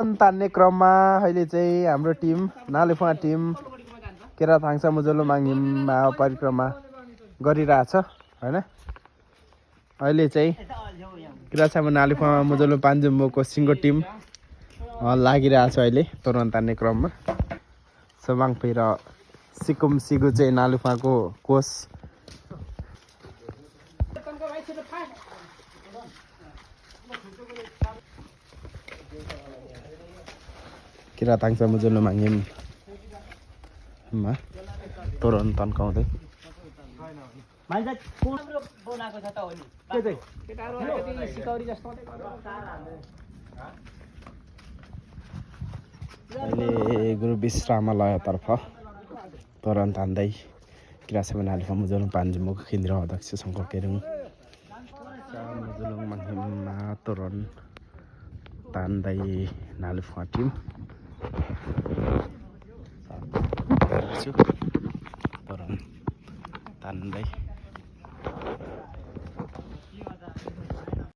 तान्ने क्रममा अहिले चाहिँ हाम्रो टिम नालेफुवा टिम केराथाङसा मुजोलो माङिममा परिक्रमा गरिरहेछ हैन। अहिले चाहिँ केराछामा नालेफुवा मुजोलो पान्जुम्बोको सिङ्गो टिम लागिरहेछ अहिले तोरण तान्ने क्रममा। सबाङफेर सिकुम सिगु चाहिँ नालेफुवाको कोष किराताङसा मुजुलो माङिममा तोरण तन्काउँदै अहिले गुरु विश्रामालयतर्फ तोरण तान्दै किराछामा नालेफुवा मुजुलो पान्जुम्बोक केन्द्रीय अध्यक्ष शङ्कर केरुङ मुजुलो माङिममा तोरण तान्दै नालेफुवा टिम तोरण तान्दै